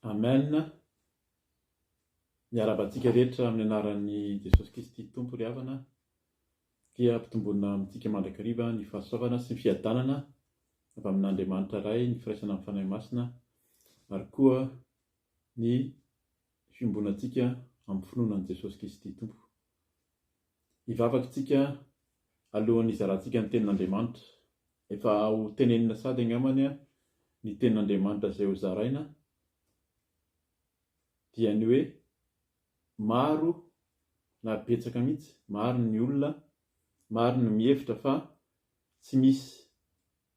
Amen. Miarahaba antsika rehetra amin'ny anaran'i Jesosy Kristy Tompo ry havana. Dia ampitomboina amintsika mandrakariva ny fahasoavana sy ny fiadanana avy amin'Andriamanitra Ray, ny firaisana amin'ny Fanahy Masina ary koa ny fiombonantsika amin'ny finoana an'i Jesosy Kristy Tompo. Hivavaka isika alohan'ny hizarantsika ny tenin'Andriamanitra. Efa ho tenenina sady angambany ny tenin'Andriamanitra izay ho zaraina dia ny hoe maro na betsaka mihitsy, maro ny olona, maro ny mihevitra fa tsy misy,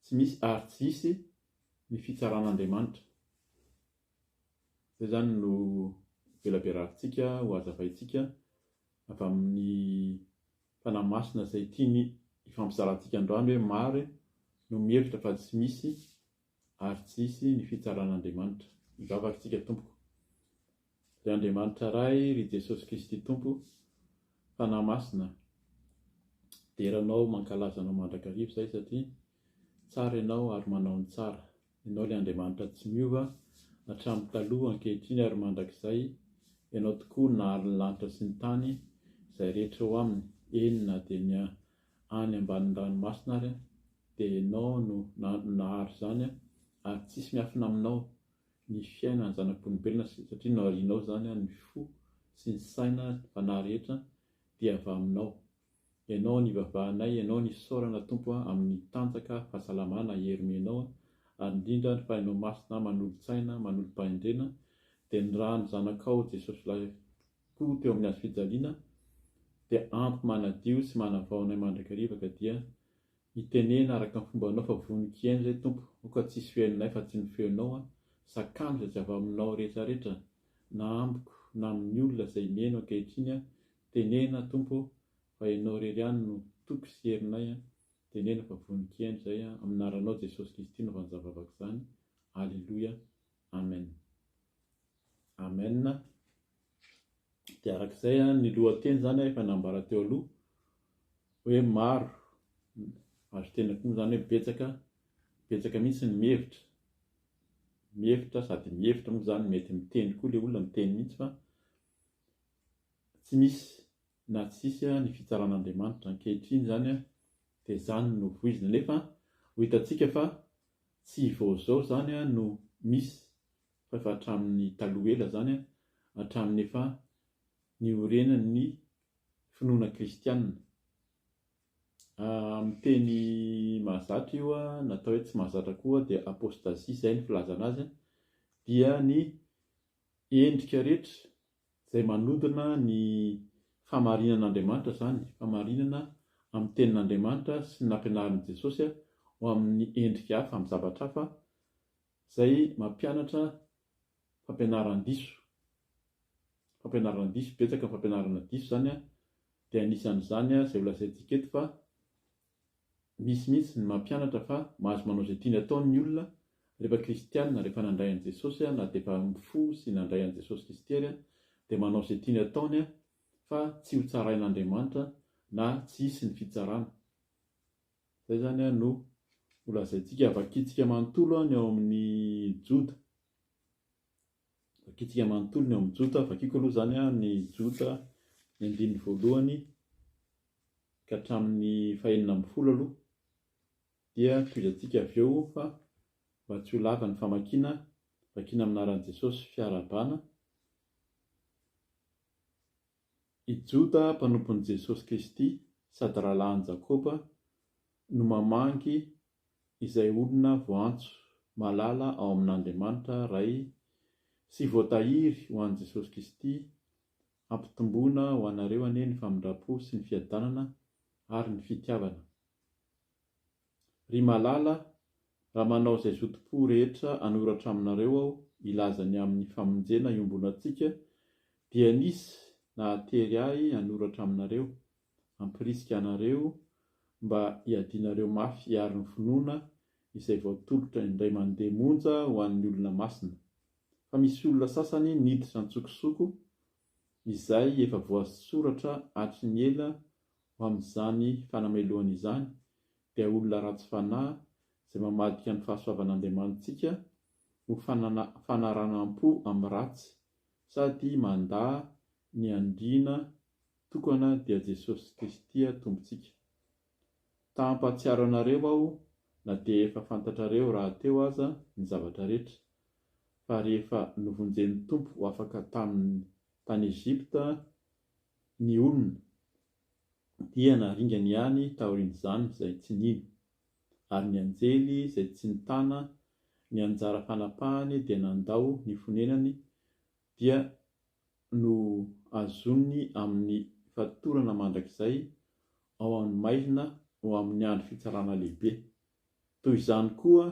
tsy misy ary tsy hisy ny fitsaran'Andriamanitra. Izay izany no velabelarintsika, ho hazavaintsika avy amin'ny Fanahy Masina izay tiany hifampizarantsika androany hoe maro no mihevitra fa tsy misy ary tsy hisy ny fitsaran'Andriamanitra. Hivavaka isika tompoko. Ry Andriamanitra Ray, ry Jesosy Kristy Tompo, Fanahy Masina, dera Anao, mankalaza Anao mandrakariva izahay satria tsara Ianao ary manao ny tsara. Ianao ilay Andriamanitra tsy miova hatramin'ny taloha, ankehitriny ary mandrakizay. Ianao tokoa no nahary ny lanitra sy ny tany, izay rehetra eo aminy, eny na dia ny any ambanin'ny ranomasina ary, dia Ianao no nahary izany ary tsisy miafina aminao ny fiainan'ny zanak'olombelona satria noharianao izany ny fo sy ny saina, ny fanahy rehetra dia avy aminao. Ianao no ivavahanay, Ianao no isaorana Tompo a, amin'ny tanjaka, fahasalamana, hery omenao a, ary indrindra ny Fanahinao Masina manolo-tsaina, manolo-pahendrena, dia ny ràn'ny Zanakao Jesosy Lahy koa teo amin'ny hazo fijaliana dia ampy manadio sy manavao anay mandrakariva ka dia mitenena araka ny fombanao fa vonon-kihaino izay Tompo, aoka tsy hisy feonay fa tsy ny feonao a, sakano izay tsy avy aminao rehetra rehetra na amiko na amin'ny olona izay mihaino ankehitriny a, Tenena Tompo ô fa Ianao irery ihany no toky sy herinay a, tenena fa vonon-kihaino izay a, amin'ny anaranao Jesosy Kristy no vanjavavaka izany, Aleloia, Amen. Amen. Dia araka izay a, ny lohateny izany a efa nambara teo aloha hoe maro, azo tenenina koa moa izany hoe betsaka, betsaka mihitsy ny mihevitra, mihevitra sady mihevitra moa izany mety miteny koa ilay olona miteny mihitsy fa Tsy misy na tsy hisy ny fitsaran'Andriamanitra ankehitriny izany dia izany no voizina nefa ho hitantsika fa tsy vao izao izany no misy fa efa hatramin'ny taloha ela izany hatramin'ny efa niorenan'ny finoana kristianina. Amin'ny teny mahazatra io na atao hoe tsy mahazatra koa dia apostasie izay ny filazana azy dia ny endrika rehetra izay manodina ny fahamarinan'Andriamanitra izany, fahamarinana amin'ny tenin'Andriamanitra sy ny nampianarin'i Jesosy ho amin'ny endrika hafa, amin'ny zavatra hafa izay mampianatra fampianaran-diso. Fampianaran-diso, betsaka ny fampianarana diso izany dia anisan'izany izay holazaintsika eto fa Misy mihitsy ny mampianatra fa mahazo manao izay tiany atao ny olona rehefa kristiana, rehefa nandray an'i Jesosy na dia efa mifoha sy nandray an'i Jesosy Kristy ary dia manao izay tiany ataony fa tsy ho tsarain'Andriamanitra na tsy hisy ny fitsarana. Izay izany no ho lazaintsika, vakintsika manontolo ny ao amin'ny Joda. Vakintsika manontolo ny ao amin'ny Joda, vakiko aloha izany ny Joda ny andininy voalohany. ka hatramin'ny fahenina ambin'ny folo aloha dia tohizantsika avy eo fa mba tsy ho lava ny famakiana, vakiana amin'ny anaran'i Jesosy fiarahabana, I Joda mpanompon'i Jesosy Kristy sady rahalahin'i Jakoba no mamangy izay olona voantso malala ao amin'Andriamanitra Ray sy voatahiry ho an'i Jesosy Kristy Hampitomboina ho anareo anie ny famindram-po sy ny fiadanana ary ny fitiavana. Ry malala, raha manao izay zotom-po rehetra hanoratra aminareo aho hilaza ny amin'ny famonjena iombonantsika, dia nisy nahatery ahy hanoratra aminareo, hampirisika anareo mba hiadianareo mafy hiaro ny finoana izay voatolotra indray mandeha monja ho an'ny olona masina. Fa misy olona sasany niditra an-tsokosoko izay efa voasoratra hatry ny ela ho amin'izany fanamelohana izany, dia olona ratsy fanahy izay mamadika ny fahasoavan'Andriamanitsika. ho fanaranam-po amin'ny ratsy sady mandà ny Andriana tokana dia Jesosy Kristy Tompontsika. Ta hampahatsiaro anareo aho na dia efa fantatrareo rahateo aza ny zavatra rehetra, fa rehefa novonjen'ny Tompo ho afaka tamin'ny tany Egypta ny olona, dia naringany ihany taorian'izany izay tsy nino, ary ny anjely izay tsy nitana ny anjara fanapahany dia nandao ny fonenany dia nohazoniny amin'ny fatorana mandrakizay ao amin'ny maizina ho amin'ny andro fitsarana lehibe. Toy izany koa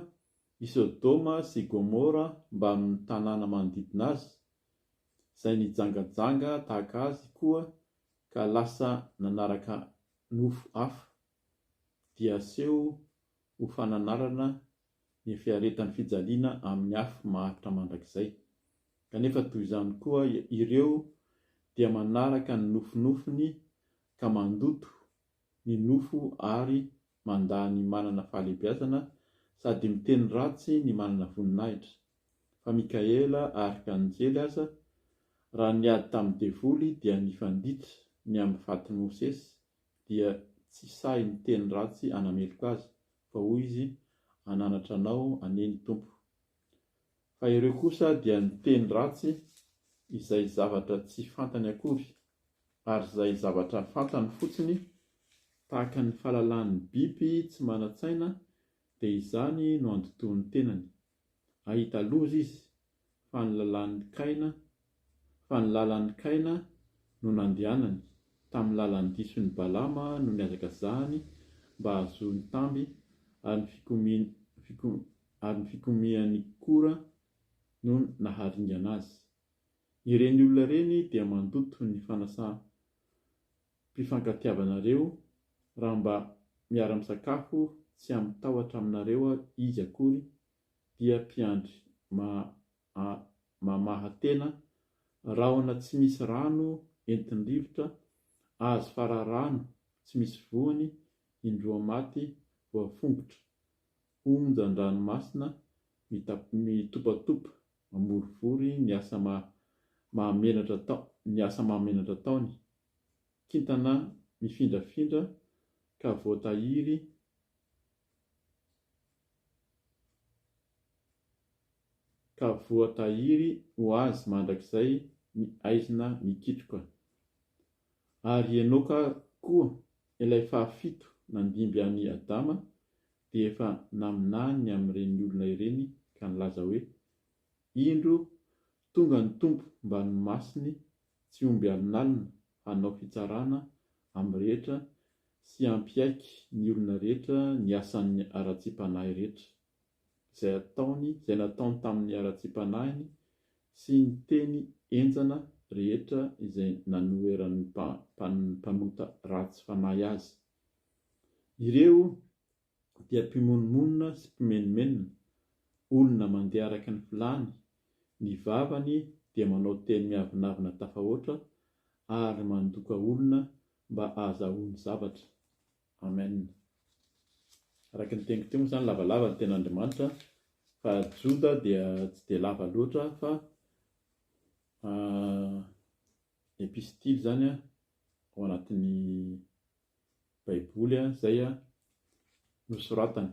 i Sodoma sy Gomora mbamin'ny tanàna manodidina azy, izay nijangajanga tahaka azy koa ka lasa nanaraka nofo hafa, dia aseho ho fananarana ny fiaretan'ny fijaliana amin'ny afo maharitra mandrakizay. Kanefa toy izany koa ireo dia manaraka ny nofinofiny ka mandoto ny nofo ary mandà ny manana fahalehibiazana sady miteny ratsy ny manana voninahitra. Fa Mikaela arkanjely aza, raha niady tamin'ny devoly dia nifanditra ny amin'ny fatin'i Mosesy dia tsy sahy niteny ratsy hanameloka azy, fa hoy izy, Hananatra anao anie ny Tompo. Fa ireo kosa dia niteny ratsy izay zavatra tsy fantany akory, ary izay zavatra fantany fotsiny, tahaka ny fahalalan'ny biby tsy manan-tsaina, dia izany no andotoan'ny tenany. Hahita loza izy, fa ny lalàn'i Kaina, fa ny lalan'i Kaina no nandehanany, tamin'ny lalan-dison'i Balama no nihazakazahany mba hahazoany tamby, ary ny fikomiany, ary ny fikomian'i Kora no naharingana azy. Ireny olona ireny dia mandoto ny fanasam-pifankatiavanareo, raha mba miara-misakafo tsy amin-tahotra aminareo izy akory, dia mpiandry mamaha tena, rahona tsy misy rano entin'ny rivotra, azo fararano tsy misy voany, indroa maty voafongotra, onjan-dranomasina mitopatopa mamorivory ny asa mahamenatra ny asa mahamenatra ataony, kintana mifindrafindra ka voatahiry ka voatahiry ho azy mandrakizay ny haizina mikitroka. Ary i Enoka koa, ilay fahafito nandimby an'i Adama, dia efa naminany ny amin'ireny olona ireny ka nilaza hoe, Indro, tonga ny Tompo mbamin'ny masiny tsy omby alinalina hanao fitsarana amin'ny rehetra sy hampiaiky ny olona rehetra ny asan'ny haratsiam-panahy rehetra, izay ataony, izay nataony tamin'ny haratsiam-panahiny sy ny teny henjana rehetra izay nanoheran'ny mpanota ratsy fanahy azy. Ireo dia mpimonomonona sy mpimenomenona, olona mandeha araka ny filàny, ny vavany dia manao teny miavonavona tafahoatra ary mandoka olona mba hahazahoany zavatra. Amen. Araka ny teniko teo moa izany lavalava ny tenin'Andriamanitra fa Joda dia tsy dia lava loatra fa epistily izany ao anatin'ny Baiboly izay nosoratany.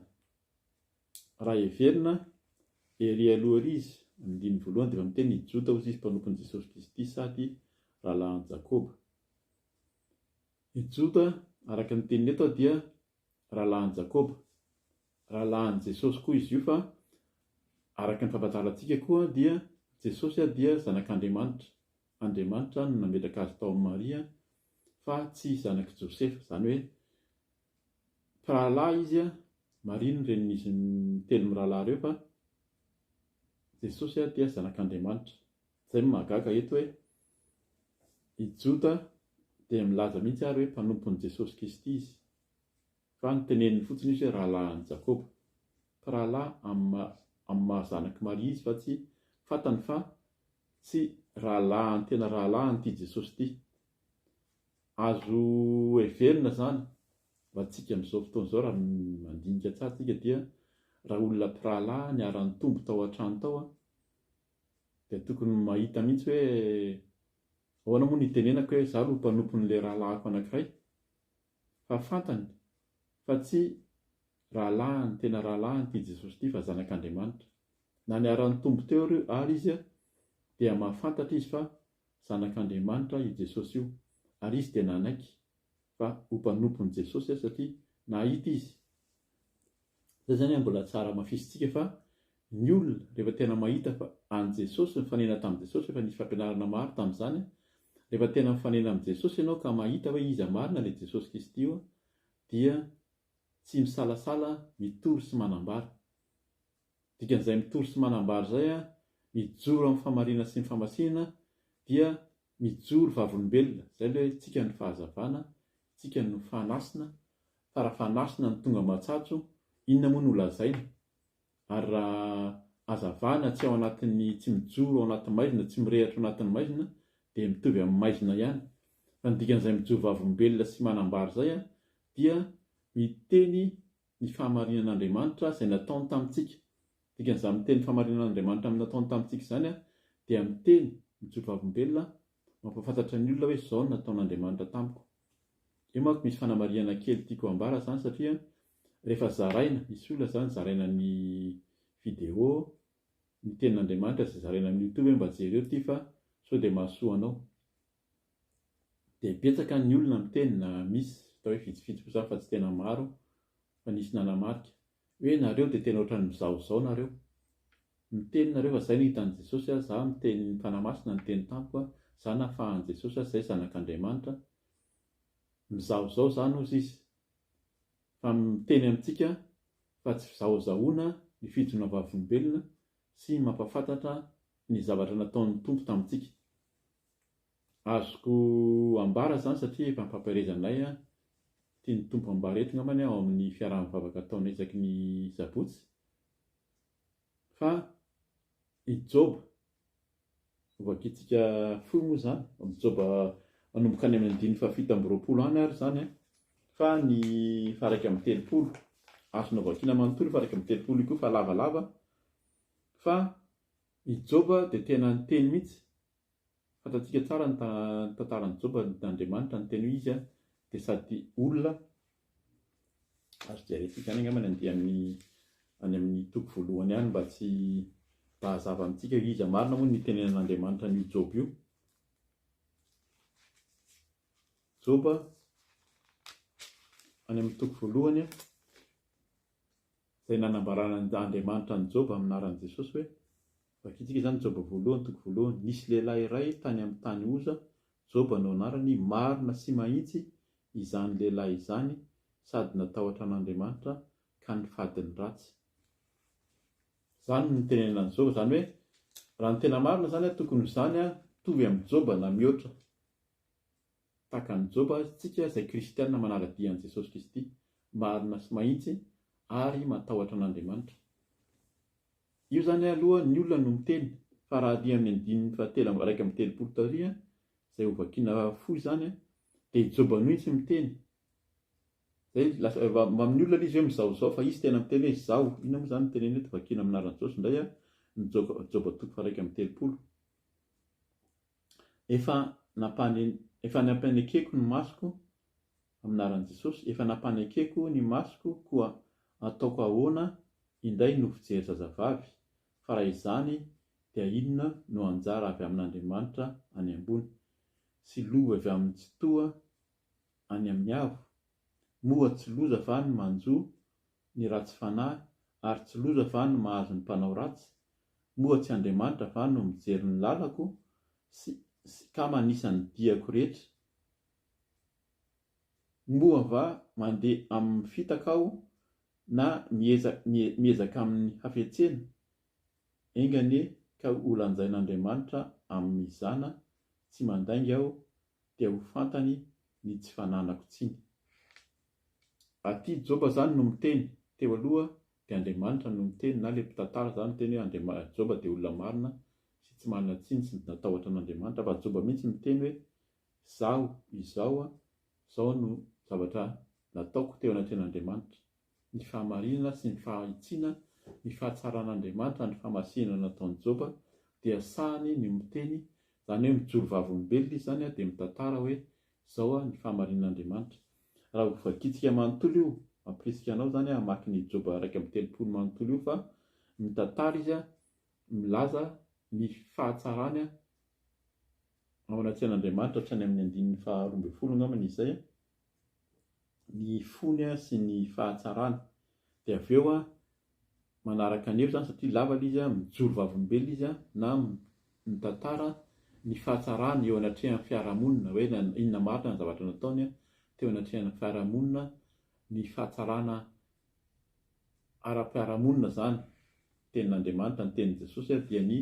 Raha heverina, ery aloha ery izy, amin'ny andininy voalohany dia efa miteny i Joda hozy izy mpanompon'i Jesosy Kristy sady rahalahin'i Jakoba. I Joda, araka ny teniny eto dia rahalahin'i Jakoba. Rahalahin'i Jesosy koa izy io fa araka ny fahafantarantsika koa dia Jesosy dia zanak'Andriamanitra. Andriamanitra no nametraka azy tao amin'i Maria fa tsy zanak'i Josefa. Izany hoe mpirahalahy izy, Maria no renin'izy telo mirahalahy ireo fa Jesosy dia zanak'Andriamanitra. Izay no mahagaga eto hoe i Joda dia milaza mihitsy ary hoe mpanompon'i Jesosy Kristy izy. Fa noteneniny fotsiny izy hoe rahalahin'i Jakoba. Mpirahalahy amin'ny maha zanak'i Maria izy fa tsy fantany fa tsy rahalahiny tena rahalahiny ity Jesosy ity. Azo heverina izany ho antsika amin'izao fotoana izao raha mandinika tsara isika dia raha olona mpirahalahy niara-nitombo tao an-trano tao dia tokony mahita mihitsy hoe ahoana moa no hitenenako hoe izaho no mpanompon'ilay rahalahiko anankiray fa fantany fa tsy rahalahiny, tena rahalahiny ity Jesosy ity fa zanak'Andriamanitra. Na niara-nitombo teo ary izy dia mahafantatra izy fa Zanak'Andriamanitra io Jesosy io, ary izy dia nanaiky fa ho mpanompon'i Jesosy satria nahita izy. Izay izany mbola tsara hamafisintsika fa ny olona rehefa tena mahita fa an'i Jesosy, nifanena tamin'i Jesosy, efa nisy fampianarana maro tamin'izany, rehefa tena mifanena amin'i Jesosy ianao ka mahita hoe iza marina ilay Jesosy Kristy io dia tsy misalasala mitory sy manambara. Dikan'izay mitory sy manambara izay, mijoro amin'ny fahamarinana sy ny fahamasinana dia mijoro vavolombelona, izay ilay hoe tsika no fahazavana, tsika no fanasina, fa raha fanasina no tonga matsatso, inona moa no lazaina? Ary raha hazavana tsy ao anatin'ny, tsy mijoro ao anaty maizina, tsy mirehitra ao anatin'ny maizina dia mitovy amin'ny maizina ihany. Fa ny dikan'izay mijoro vavolombelona sy manambara izay dia miteny ny fahamarinan'Andriamanitra izay nataony tamintsika. Dikan'izany miteny fahamarinan'Andriamanitra amin'ny nataony tamintsika izany dia miteny, mijoro vavolombelona, mampahafantatra ny olona hoe izao no nataon'Andriamanitra tamiko. Eo manko misy fanamarihana kely tiako hambara izany satria rehefa zaraina, misy olona izany zaraina ny video, ny tenin'Andriamanitra izay zaraina amin'ny youtube hoe mba jereo ity fa sao dia mahasoa anao. Dia betsaka ny olona miteny na misy atao hoe vitsivitsy koa zany fa tsy tena maro fa nisy nanamarika hoe nareo dia tena ohatran'ny mizahozaho nareo. Miteny nareo fa zay no hitan'i Jesosy a, za miteny ny Fanahy Masina niteny tamiko a, za nafahan'i Jesosy a, zay zanak'Andriamanitra. Mizahozaho zany hozy izy fa miteny amintsika fa tsy fizahozahoana ny fijoroana vavolombelona sy mampafantatra ny zavatra nataon'ny Tompo tamintsika. Azoko ambara izany satria efa ampampaherezanay an, tian'ny Tompo ambara eto angambany ao amin'ny fiaraha-mivavaka ataonay isaky ny sabotsy fa i Joba, hovakintsika fohy moa izany, amin'i Joba manomboka any amin'ny andininy fahafito amby 20 any ary izany an, fa ny faha-31, azonao vakiana manontolo io faha-31 io koa fa lavalava, fa i Joba dia tena niteny mihitsy. Fantatsika tsara ny tantaran'i Joba, Andriamanitra niteny hoe izy dia sady olona, azo jerentsika any angamba ny andeha amin'ny any amin'ny toko voalohany any mba tsy mba hazava amintsika hoe iza marina moa no nitenenan'Andriamanitra an'io Joba io. Joba any amin'ny toko voalohany izay nanambaran'Andriamanitra an'i Joba amin'ny anaran'i Jesosy hoe Vakintsika izany Joba voalohany toko voalohany, Nisy lehilahy iray tany amin'ny tany Oza, Joba no anarany, marina sy mahitsy izany lehilahy izany sady natahotra an'Andriamanitra ka nifady ny ratsy. Izany no nitenenana an'i Joba, izany hoe raha ny tena marina izany tokony ho izany mitovy amin'i Joba na mihoatra. Tahaka an'i Joba isika izay kristiana manara-dia an'i Jesosy Kristy, marina sy mahitsy ary matahotra an'Andriamanitra. Io izany aloha ny olona no miteny fa raha aty amin'ny andininy fahatelo amby 31 tary izay ho vakiana fohy izany dia i Joba mihitsy miteny. Izay lasa amin'ny olona ilay izy hoe mizahozaho fa izy tena miteny hoe izaho. Inona moa izany no teneniny eto? Vakiana amin'ny anaran'i Jesosy indray ny Joba toko faha-31. Efa efa nampanekeko ny masoko amin'ny anaran'i Jesosy, efa nampanekeko ny masoko koa ataoko ahoana indray no fijery zazavavy, fa raha izany dia inona no anjara avy amin'Andriamanitra any ambony, sy lova avy amin'ny Tsitoha any amin'ny avo? Moa tsy loza va ny manjo ny ratsy fanahy ary tsy loza va ny mahazo ny mpanao ratsy? Moa tsy Andriamanitra va no mijery ny lalako sy sy ka manisa ny diako rehetra? Moa va mandeha amin'ny fitaka aho na miezaka amin'ny hafetsena? Enga anie ka ho lanjain'Andriamanitra amin'ny mizana tsy mandainga aho dia ho fantany ny tsy fananako tsiny. Aty Joba zany no miteny, teo aloha dia Andriamanitra no miteny na le mpitantara zany miteny hoe Andriama Joba dia olona marina sy tsy manana tsiny sy natahotra an'Andriamanitra fa Joba mihitsy miteny hoe zaho izao a zao no zavatra nataoko teo anatrehan'Andriamanitra, ny fahamarinana sy ny fahahitsiana. ny fahatsaran'Andriamanitra, ny famasinana nataon'i Joba, dia sahiny ny miteny, izany hoe mijoro vavolombelona izy izany dia mitantara hoe izao ny fahamarinan'Andriamanitra. Raha ho vakintsika manontolo io, mampirisika anao izany aho hamaky ny Joba 31 manontolo io fa mitantara izy milaza ny fahatsarany ao anatrehan'Andriamanitra hatrany amin'ny andininy faha 12 angambany izay, ny fony sy ny fahatsarany. Dia avy eo manaraka an'io izany satria lava ilay izy, mijoro vavolombelona izy na mitantara ny fahatsarany eo anatrehan'ny fiarahamonina, hoe inona marina ny zavatra nataony teo anatrehan'ny fiarahamonina, ny fahatsarana ara-piarahamonina izany, tenin'Andriamanitra, ny tenin'i Jesosy dia ny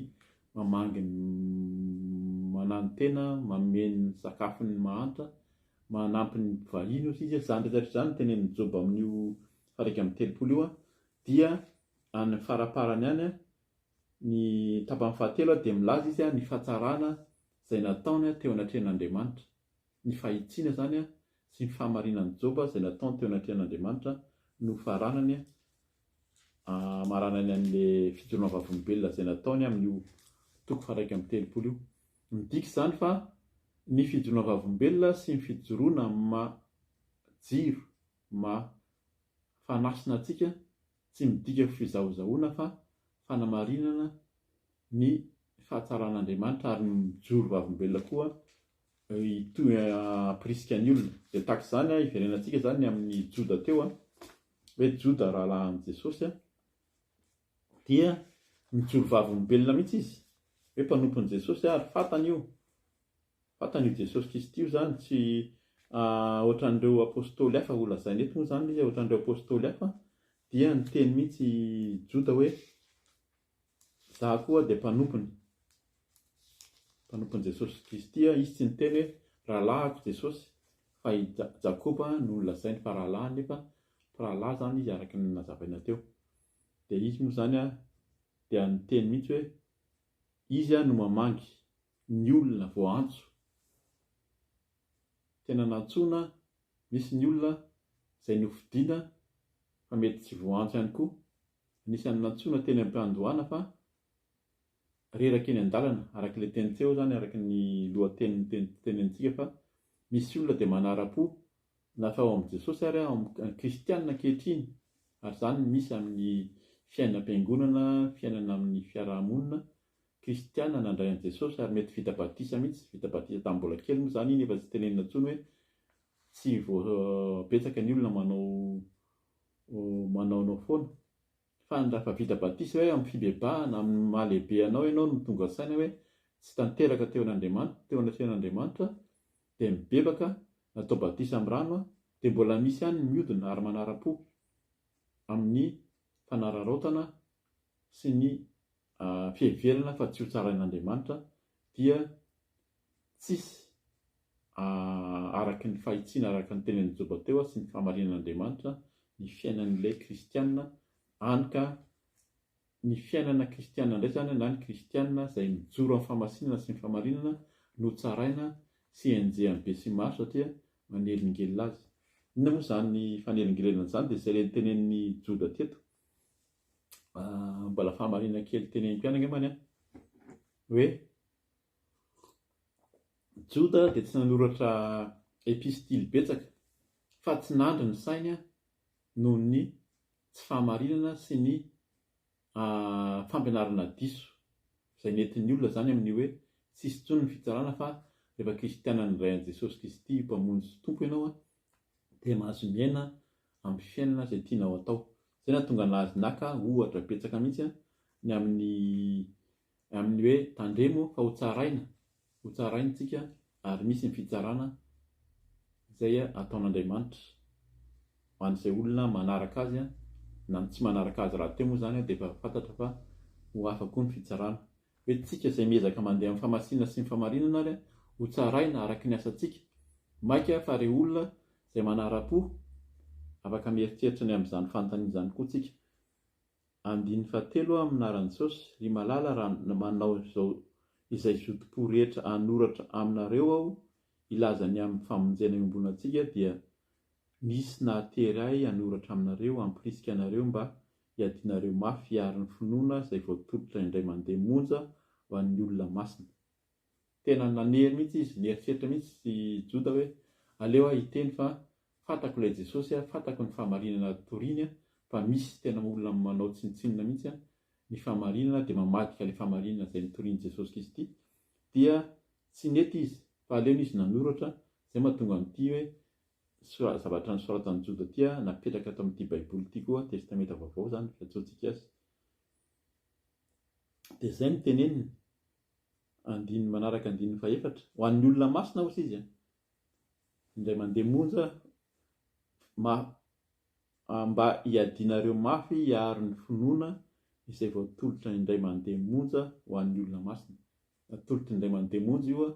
mamangy ny mananotena, manome ny sakafon'ny mahantra, manampy ny mpivahiny hozy izy, izany rehetra rehetra izany no tenenin'i Joba amin'io faha 31 io dia any faraparany any ny tapany fahatelo dia milaza izy ny fahatsarana izay nataony teo anatrehan'Andriamanitra, ny fahitsiana izany sy ny fahamarinan'i Joba izay nataony teo anatrehan'Andriamanitra no faranany hamaranany an'ilay fijoroana vavolombelona izay nataony amin'io toko faha 31 io. Midika izany fa ny fijoroana vavolombelona sy ny fijoroana amin'ny maha jiro, maha fanasina antsika tsy midika ho fizahozahoana fa fanamarinana ny fahatsaran'Andriamanitra ary ny mijoro vavolombelona koa hitohy hampirisika ny olona. Dia tahaka izany hiverenantsika izany ny amin'i Joda teo hoe Joda rahalahin'i Jesosy dia mijoro vavolombelona mihitsy izy hoe mpanompon'i Jesosy ary fantany io Fantany io Jesosy Kristy io izany, tsy ohatran'ireo Apostoly hafa, ho lazaina eto moa izany ilay izy, ohatran'ireo Apostoly hafa, dia niteny mihitsy i Joda hoe, Izaho koa dia mpanompony, mpanompon'i Jesosy Kristy, izy tsy niteny hoe rahalahiko Jesosy, fa i Jakoba no nolazainy fa rahalahiny, nefa mpirahalahy izany izy araka ny nazavaina teo. Dia izy moa izany dia niteny mihitsy hoe, izy no mamangy ny olona voaantso. Tena nantsoina, misy ny olona izay nofidina fa mety tsy voaantso ihany koa. Anisan'ny nantsoina teny am-piandohana fa reraka eny an-dalana, araka ilay teny teo izany, araka ny lohateny notenenintsika fa misy olona dia manara-po na fa ao amin'i Jesosy ary ao amin'ny kristiana ankehitriny, ary izany no misy amin'ny fiainam-piangonana, fiainana amin'ny fiaraha-monina, Kristiana nandray an'i Jesosy ary mety vita batisa mihitsy, vita batisa tamin'ny mbola kely moa izany iny efa tsy tenenina intsony hoe tsy vao betsaka ny olona manao manaonao foana fa ny raha efa vita batisa hoe amin'ny fibebahana amin'ny maha lehibe anao ianao no tonga saina hoe tsy tanteraka teo an'Andriamanitra teo anatrehan'Andriamanitra dia mibebaka natao batisa amin'ny rano dia mbola misy ihany ny miodina ary manara-po amin'ny fanararaotana sy ny fiheverana fa tsy ho tsarain'Andriamanitra dia tsisy araka ny fahitsiana araka ny tenin'i Joba teo sy ny fahamarinan'Andriamanitra ny fiainan'ilay kristiana hany ka ny fiainana kristiana indray izany na ny kristiana izay mijoro amin'ny fahamasinana sy ny fahamarinana no tsaraina sy enjehan'ny besinimaro satria manelingelina azy. Inona moa izany fanelingelenana izany dia izay ilay notenenin'i Joda teto. Mbola fahamarinana kely teneniko ihany angambany an, hoe Joda dia tsy nanoratra epistily betsaka fa tsy nandry ny sainy noho ny tsy fahamarinana sy ny fampianarana diso izay nentin'ny olona izany amin'ny hoe tsisy intsony ny fitsarana fa rehefa kristiana nandray an'i Jesosy Kristy ho Mpamonjy sy Tompo ianao dia mahazo miaina amin'ny fiainana izay tianao atao. Izay nahatonga an'azy naka ohatra betsaka mihitsy ny amin'ny amin'ny hoe tandremo fa ho tsaraina, ho tsaraina tsika ary misy ny fitsarana izay ataon'Andriamanitra ho an'izay olona manaraka azy na ny tsy manaraka azy rahateo moa izany dia efa fantatra fa ho hafa koa ny fitsarana. Hoe tsika izay miezaka mandeha amin'ny famasinana sy ny famarinana ary ho tsaraina araka ny asantsika, maika fa re olona izay manara-po, afaka mieritreritra ny amin'izany fanontaniana izany koa tsika. Andininy fahatelo amin'ny anaran'i Jesosy, ry malala raha manao izao izay zotom-po rehetra hanoratra aminareo aho hilaza ny amin'ny famonjena iombonantsika dia nisy nahatery ahy hanoratra aminareo hampirisika anareo mba. hiadianareo mafy hiaro ny finoana izay voatolotra indray mandeha monja ho an'ny olona masina. Tena nanery mihitsy izy, nieritreritra mihitsy i Joda hoe, aleo aho hiteny fa fantako ilay Jesosy, fantako ny fahamarinana toriny fa misy tena olona manao tsinontsinona mihitsy ny fahamarinana dia mamadika ilay fahamarinana izay notorian'i Jesosy Kristy dia tsy nety izy fa aleony izy nanoratra, izay mahatonga an'ity hoe zavatra nosoratan'i Joda ity napetraka ato amin'ity Baiboly ity koa, Testamenta Vaovao izany fiantsoantsika azy. Dia izay no teneniny, andininy manaraka andininy fahefatra, ho an'ny olona masina hozy izy, indray mandeha monja ma mba hiadianareo mafy hiaro ny finoana izay voatolotra indray mandeha monja ho an'ny olona masina. Natolotra indray mandeha monja io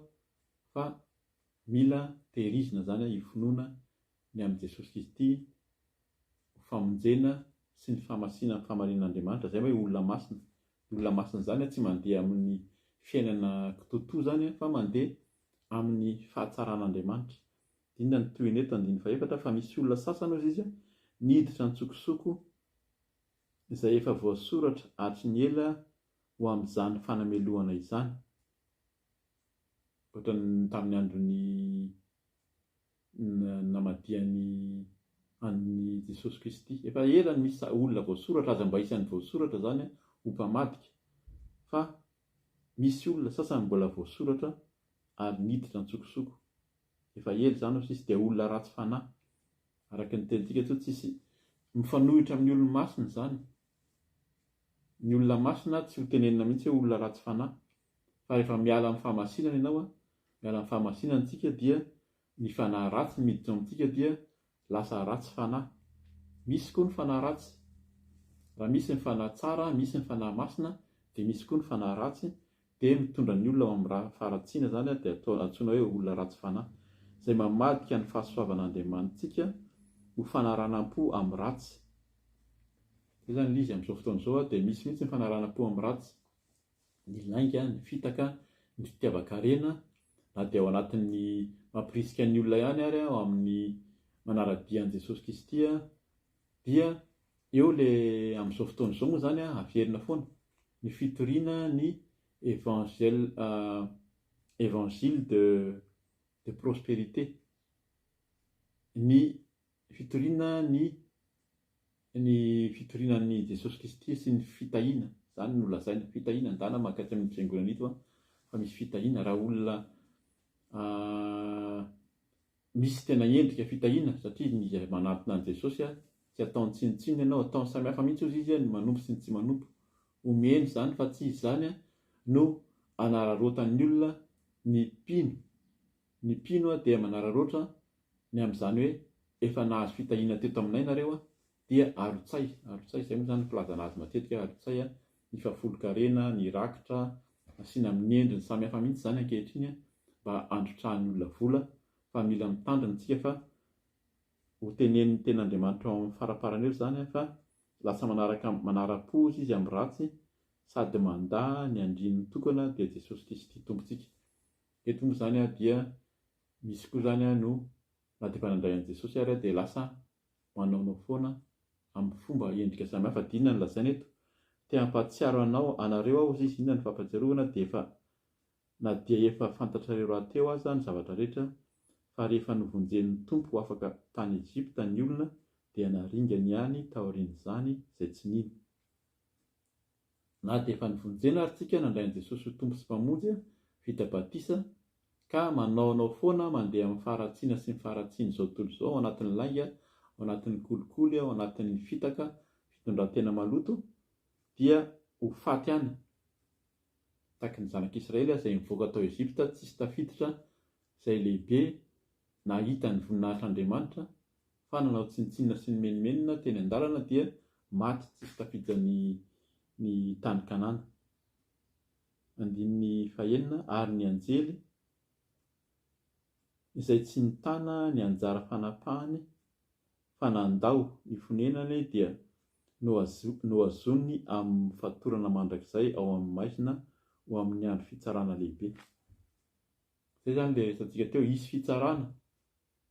fa Mila tehirizina izany io finoana ny amin'i Jesosy Kristy ho famonjena sy ny fahamasinan'ny fahamarinan'Andriamanitra, izay hoe olona masina. Ny olona masina izany tsy mandeha amin'ny fiainana kitoatoa izany fa mandeha amin'ny fahatsaran'Andriamanitra. Inona ny tohiny eto andininy fahefatra fa misy olona sasany hozy izy niditra an-tsokosoko izay efa voasoratra hatry ny ela ho amin'izany fanamelohana izany. Ohatran'ny tamin'ny andron'ny namadihany an'i Jesosy Kristy. Efa ela no misy olona voasoratra, aza mba isan'ny voasoratra izany ho mpamadika. Fa misy olona sasany mbola voasoratra ary niditra an-tsokosoko. Efa ela izany hoy sisa, dia olona ratsy fanahy. Araka ny tenintsika teo, tsisy mifanohitra amin'ny olo-masina izany. Ny olona masina tsy ho tenenina mihitsy hoe olona ratsy fanahy. Fa rehefa miala amin'ny fahamasinana ianao an, miala amin'ny fahamasinana tsika dia ny fanahy ratsy miditra ao amintsika dia lasa ratsy fanahy. Misy koa ny fanahy ratsy. Raha misy ny fanahy tsara, misy ny fanahy masina dia misy koa ny fanahy ratsy dia mitondra ny olona ao amin'ny raha faharatsiana izany dia atao antsoina hoe olona ratsy fanahy. Izay mamadika ny fahasoavan'Andriamanitsika ho fanaranam-po amin'ny ratsy. Izay izany ilay izy amin'izao fotoana izao dia misy mihitsy ny fanaranam-po amin'ny ratsy. ny lainga, ny fitaka, ny fitiavan-karena, na dia ao anatin'ny mampirisika ny olona ihany ary ao amin'ny manara-dia an'i Jesosy Kristy dia eo le amin'izao fotoana izao moa izany averina foana ny fitoriana ny evangel évangile de de prospérité ny fitoriana ny ny fitoriana an'i Jesosy Kristy sy ny fitahiana, izany no lazaina, fitahiana, ndana mankaty amin'ny fiangonana ito an, fa misy fitahiana, raha olona misy tena endrika fitahiana, satria ny izay manantona an'i Jesosy an, tsy ataony tsinontsinona ianao, ataony samy hafa mihitsy hozy izy an, ny manompo sy ny tsy manompo, omeny izany fa tsy izy izany an no anararaotan'ny olona ny mpino, ny mpino dia manararaotra ny amin'izany hoe efa nahazo fitahiana teto aminay nareo a, dia arotsay, arotsay, izay moa izany ny filazana azy matetika, arotsay a, ny fahafolon-karena, ny rakitra, asiana amin'ny endriny samy hafa mihitsy izany ankehitriny a, mba handrotrahan'ny olona vola, fa mila mitandrina isika fa ho tenenin'ny tenin'Andriamanitra ao amin'ny faraparany eo izany a, fa lasa manaraka, manara-po izy amin'ny ratsy sady mandà ny andrininy tokana dia Jesosy Kristy Tompontsika. Eto moa izany a dia Misy koa izany no na dia efa nandray an'i Jesosy ary dia lasa manaonao foana amin'ny fomba endrika samy hafa. Dia inona no lazaina eto? Te hampahatsiaro anao, anareo aho hozy izy, inona ny fampahatsiarovana dia efa na dia efa fantatrareo rahateo aza ny zavatra rehetra fa rehefa novonjen'ny Tompo ho afaka tany Egypta ny olona dia naringany ihany taorian'izany izay tsy nino. Na dia efa novonjena ary tsika nandray an'i Jesosy ho Tompo sy Mpamonjy, vita batisa, ka manaonao foana mandeha amin'ny faharatsiana sy ny faharatsian'izao tontolo izao ao anatin'ny lainga, ao anatin'ny kolikoly, ao anatin'ny fitaka, fitondran-tena maloto, dia ho faty any. Tahaky ny zanak'Israely izay nivoaka tao Egypta tsisy tafiditra izay lehibe nahita ny voninahitr'Andriamanitra, fa nanao tsinontsinona sy nimenomenona teny an-dalana dia maty tsisy tafiditra ny ny tany Kanana. Andininy fahenina, Ary ny anjely izay tsy nitana ny anjara fanapahany fa nandao ny fonenany dia nohazoniny amin'ny fatorana mandrakizay ao amin'ny maizina ho amin'ny andro fitsarana lehibe. Izay izany ilay resatsika teo, hisy fitsarana.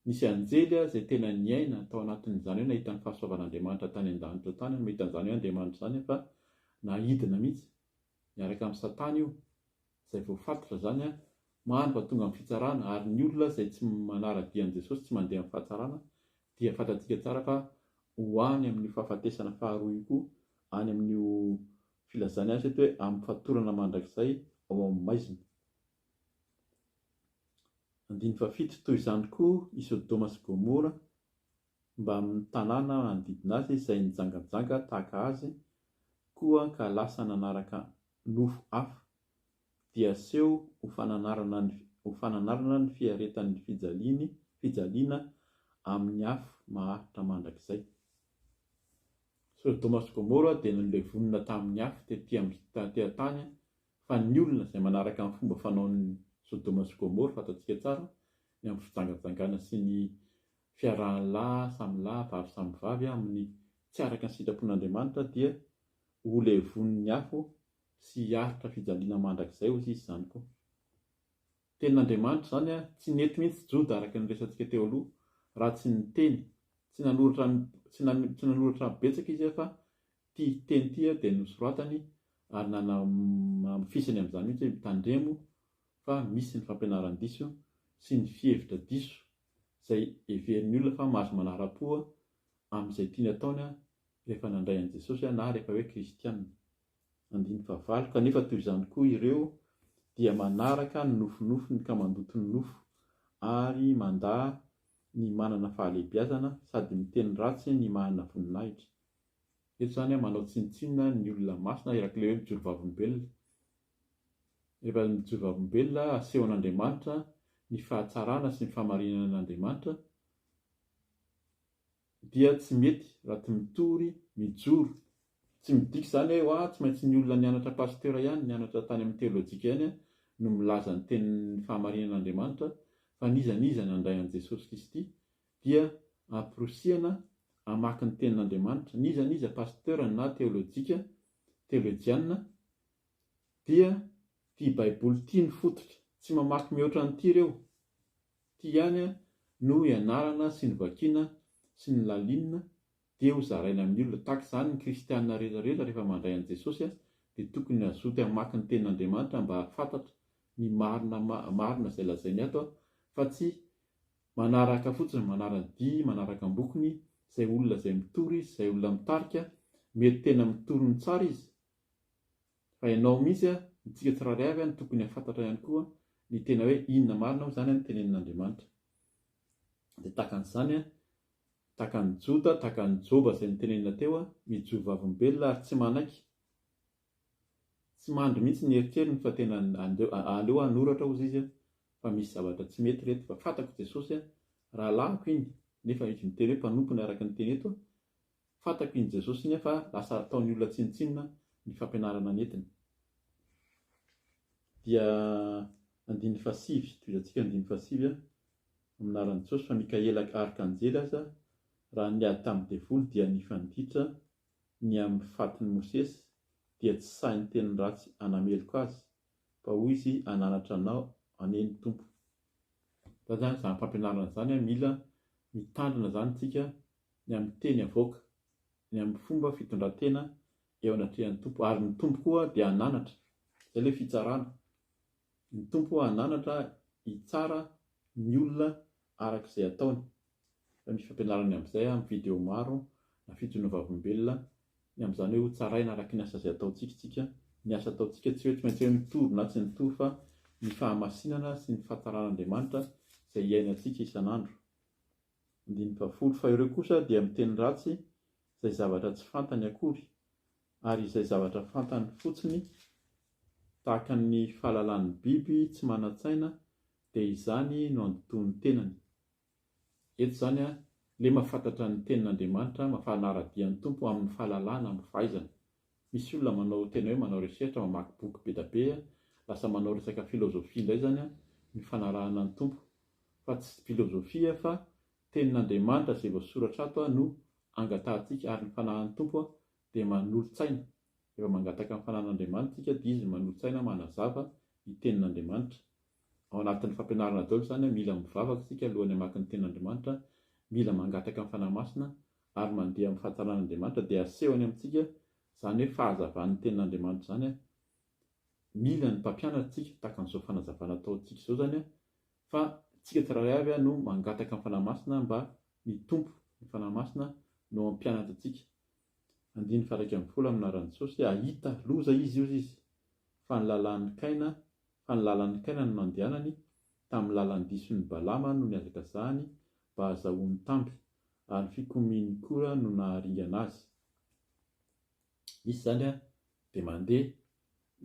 Nisy anjely izay tena niaina tao anatin'izany hoe nahita ny fahasoavan'Andriamanitra tany an-danitra tany, mahita an'izany hoe Andriamanitra izany fa naidina mihitsy miaraka amin'i Satana io, izay voafatotra izany mandra tonga amin'ny fitsarana, ary ny olona izay tsy manara-dia an'i Jesosy, tsy mandeha amin'ny fahatsarana dia fantatsika tsara fa ho any amin'io fahafatesana faharoa io koa, any amin'io filazany azy eto hoe amin'ny fatorana mandrakizay ao amin'ny maizina. Andininy fahafito, Toy izany koa i Sodoma sy Gomora mbamin'ny tanàna manodidina azy izay nijangajanga tahaka azy koa ka lasa nanaraka nofo hafa, dia aseho ho fananarana ny ho fananarana ny fiaretan'ny fijaliany fijaliana amin'ny afo maharitra mandrakizay. Sodoma sy Gomora dia nolevonina tamin'ny afo tety amin'ny taty an-tany fa ny olona izay manaraka ny fomba fanaon'i Sodoma sy Gomora fantatsika tsara ny amin'ny fijangajangana sy ny fiarahan'ny lahy samy lahy vavy samy vavy amin'ny tsy araka ny sitrapon'Andriamanitra dia ho levonin'ny afo sy hiaritra fijaliana mandrakizay hozy izy izany koa. Tenin'Andriamanitra izany a, tsy nety mihitsy Joda araka ny resatsika teo aloha raha tsy niteny, tsy nanoratra tsy tsy nanoratra betsaka izy fa ity teny ity dia nosoratany ary nanamafisany amin'izany mihitsy hoe tandremo fa misy ny fampianaran-diso sy ny fihevitra diso izay heverin'ny olona fa mahazo manara-po amin'izay tiany ataony rehefa nandray an'i Jesosy na rehefa hoe kristiana. Andininy fahavalo, Kanefa toy izany koa ireo dia manaraka ny nofinofiny ka mandoto ny nofo ary mandà ny manana fahalehibiazana sady miteny ratsy ny manana voninahitra. Eto izany manao tsinontsinona ny olona masina erak'ilay hoe mijoro vavolombelona. Rehefa mijoro vavolombelona asehon'Andriamanitra ny fahatsarana sy ny fahamarinan'Andriamanitra dia tsy mety raha tsy mitory, mijoro. Tsy midika izany hoe hoa tsy maintsy ny olona nianatra pasteur ihany, nianatra tany amin'ny teolojika ihany no milaza ny tenin'ny fahamarinan'Andriamanitra fa n'iza n'iza nandray an'i Jesosy Kristy dia amporosihana hamaky ny tenin'Andriamanitra, n'iza n'iza pasteur na teolojika, teolojiana, dia ity baiboly ity no fototra, tsy mamaky mihoatra an'ity ireo, ity ihany no ianarana sy novakiana sy nolalinina dia ho zaraina amin'ny olona, tahaka izany ny kristiana rehetra rehetra rehefa mandray an'i Jesosy dia tokony hazoto hamaky ny tenin'Andriamanitra mba hahafantatra ny marina marina izay lazainy ato fa tsy Manaraka fotsiny, manara-dia, manaraka am-bokony izay olona izay mitory izy, izay olona mitarika, mety tena mitory ny tsara izy, fa ianao mihitsy, ntsika tsirairay avy no tokony hahafantatra ihany koa ny tena hoe inona marina moa izany no tenenin'Andriamanitra. Dia tahaka an'izany, tahaka an'i Joda, tahaka an'i Joba izay notenenina teo, mijoro vavolombelona ary tsy manaiky, tsy mandry mihitsy ny eritreriny fa tena aleo hanoratra hozy izy fa misy zavatra tsy mety reto fa fatako Jesosy a, rahalahiko iny nefa izy miteny hoe mpanompony araka ny teny eto a, fatako iny Jesosy iny a fa lasa ataon'ny olona tsinontsinona ny fampianarana nentiny. Dia andininy fahasivy, tohizantsika andininy fahasivy a, amin'ny anaran'i Jesosy fa Mikaela arkanjely aza raha niady tamin'ny devoly dia nifanditra ny amin'ny fatin'i Mosesy dia tsy sahy niteny ratsy hanameloka azy Fa hoy izy, Hananatra anao anie ny Tompo. Zany zany, izany fampianarana izany an, mila mitandrina izany isika ny amin'ny teny avoaka, ny amin'ny fomba fitondran-tena eo anatrehan'ny Tompo. Ary ny Tompo koa dia hananatra. Izay ilay fitsarana. Ny Tompo hananatra hitsara ny olona araka izay ataony. Efa misy fampianarana amin'izay amin'ny video maro na fijoroana vavolombelona ny amin'izany hoe ho tsaraina araka ny asa izay ataontsika isika. Ny asa ataontsika tsy hoe tsy maintsy hoe mitory na tsy mitory fa ny fahamasinana sy ny fahatsaran'Andriamanitra izay iainantsika isan'andro. Andininy fahafolo, Fa ireo kosa dia miteny ratsy izay zavatra tsy fantany akory, ary izay zavatra fantany fotsiny, tahaka ny fahalalan'ny biby tsy manan-tsaina, dia izany no andotoan'ny tenany. Eto izany a, le mahafantatra ny tenin'Andriamanitra, mafanara-dia ny Tompo amin'ny fahalalana, amin'ny fahaizana. Misy olona manao tena hoe manao recherche, mamaky boky be da be, lasa manao resaka philosophie indray izany ny fanarahana ny Tompo. Fa tsy philosophie fa tenin'Andriamanitra izay voasoratra ato no angatahantsika ary ny fanahin'ny Tompo dia manolo-tsaina. Rehefa mangataka ny fanahin'Andriamanitra isika dia Izy manolo-tsaina manazava ny tenin'Andriamanitra. Ao anatin'ny fampianarana daholo izany, mila mivavaka isika alohan'ny hamaky ny tenin'Andriamanitra, mila mangataka ny Fanahy Masina ary mandeha amin'ny fahatsaran'Andriamanitra dia asehony amintsika izany hoe fahazavan'ny tenin'Andriamanitra izany. Mila ny mpampianatra isika tahaka an'izao fanazavana ataontsika izao izany fa tsika tsirairay avy no mangataka ny Fanahy Masina mba ny Tompo, ny Fanahy Masina no hampianatra antsika. Andininy faha 11 amin'ny anaran'i Jesosy, hahita loza izy hozy izy fa ny lalàn'i Kaina fa ny lalan'i Kaina no nandehanany, tamin'ny lalan-dison'i Balama no nihazakazahany mba hahazahoany tamby, ary ny fikomian'i Kora no naharingana azy. Misy izany dia mandeha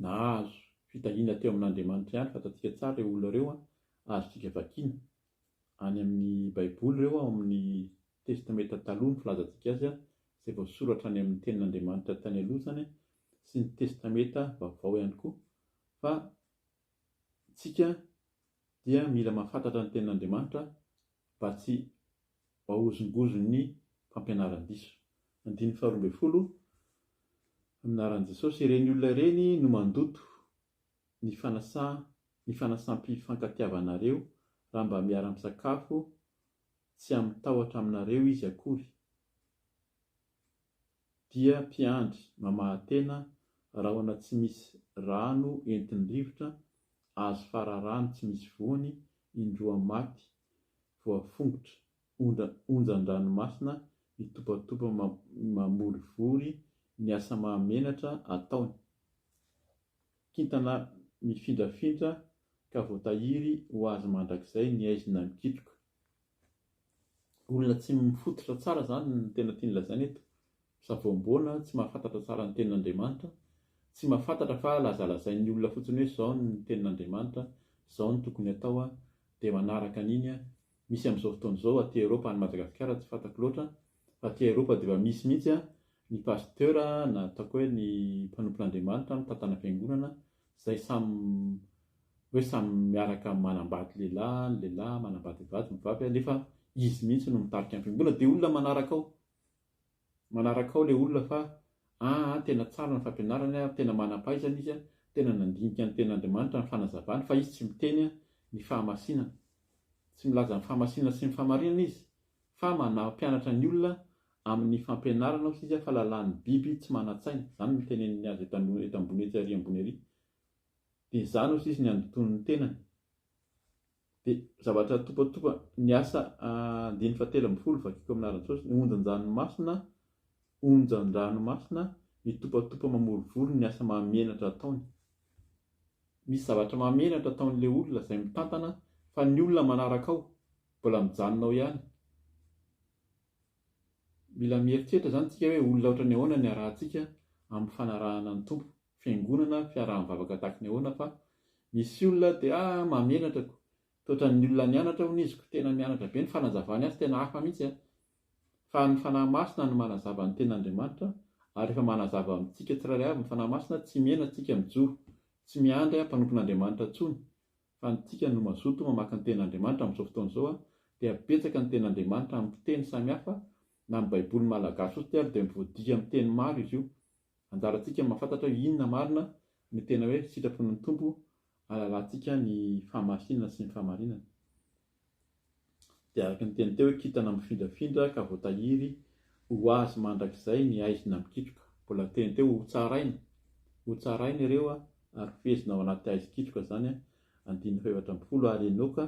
nahazo fitahiana teo amin'Andriamanitra ihany, fantatsika tsara ireo olona ireo, azontsika vakiana any amin'ny Baiboly ireo, ao amin'ny Testamenta Taloha ny filazantsika azy, izay voasoratra any amin'ny Tenin'Andriamanitra tany aloha izany, sy ny Testamenta Vaovao ihany koa, fa tsika dia mila mahafantatra ny Tenin'Andriamanitra mba tsy ho ahozongozon'ny fampianaran-diso. Andininy faharoa ambin'ny folo, Amin'ny anaran'i Jesosy, ireny olona ireny no mandoto ny fanasa ny fanasam-pifankatiavanareo raha mba miara-misakafo tsy amin-tahotra aminareo izy akory, dia mpiandry mamaha-tena rahona tsy misy rano entin'ny rivotra, azo fararano tsy misy voany, indroa maty voafongotra onjan-dranomasina mitopatopa mamorivory ny asa mahamenatra ataony. Kintana mifindrafindra ka voatahiry ho azy mandrakizay ny haizina mikitroka. Olona tsy mifototra tsara izany no tena tiany lazaina eto. Misavoamboana, tsy mahafantatra tsara ny tenin'Andriamanitra, tsy mahafantatra fa lazalazain'ny olona fotsiny hoe izao ny tenin'Andriamanitra, izao no tokony atao dia manaraka an'iny. Misy amin'izao fotoana izao aty Eropa, any Madagasikara tsy fantako loatra, fa aty Eropa dia efa misy mihitsy ny pasteur na ataoko hoe ny mpanompon'Andriamanitra mitantana fiangonana izay samy hoe samy miaraka manambady lehilahy ny lehilahy, manambady vehivavy ny vehivavy nefa izy mihitsy no mitarika ny fiangonana dia olona manaraka ao. Manaraka ao ilay olona fa aa tena tsara ny fampianarany a, tena manam-pahaizana izy a, tena nandinika ny tenin'Andriamanitra ny fanazavany fa izy tsy miteny ny fahamasinana. Tsy milaza ny fahamasinana sy ny fahamarinana izy fa manampianatra ny olona amin'ny fampianarana osa izy fa lalàn'ny biby tsy manan-tsaina. Izany no teneniny azy eto eto ambony etsy ary ambony ary. Dia izany osa izy ny andotoan'ny tenany. Dia zavatra topatopa ny asa andininy fahatelo ambin'ny folo vakiko amin'ny anaran'i Jesosy, ny onjan-dranomasina onjan-dranomasina mitopatopa mamorivory ny asa mahamenatra ataony. Misy zavatra mahamenatra ataon'ilay olona izay mitantana fa ny olona manaraka ao mbola mijanona ao ihany. Mila mieritreritra izany tsika hoe olona ohatran'ny ahoana ny arahantsika amin'ny fanarahana ny Tompo. Fiangonana, fiaraha-mivavaka tahaky ny ahoana fa misy olona dia ah mahamenatra ko, toa ohatran'ny olona nianatra hono izy ko, tena mianatra be ny fanazavany azy tena hafa mihitsy an! Fa ny Fanahy Masina no manazava ny tenin'Andriamanitra ary rehefa manazava amintsika tsirairay avy ny Fanahy Masina tsy mihena tsika mijoro, tsy miandry mpanompon'Andriamanitra intsony fa ny tsika no mazoto mamaky ny tenin'Andriamanitra amin'izao fotoana izao dia betsaka ny tenin'Andriamanitra amin'ny fiteny samihafa na ny baiboly malagasy fotsiny ary dia voadika amin'ny teny maro izy io Anjarantsika ny mahafantatra hoe inona marina no tena hoe sitrapon'ny Tompo ahalalantsika ny fahamasinana sy ny fahamarinana. Dia araka ny teny teo hoe kintana mifindrafindra ka voatahiry ho azy mandrakizay ny haizina mikitroka. Mbola teny teo hotsaraina, hotsaraina ireo ary fehezina ao anaty haizin-kitroka izany, andininy faha-14, ary Enoka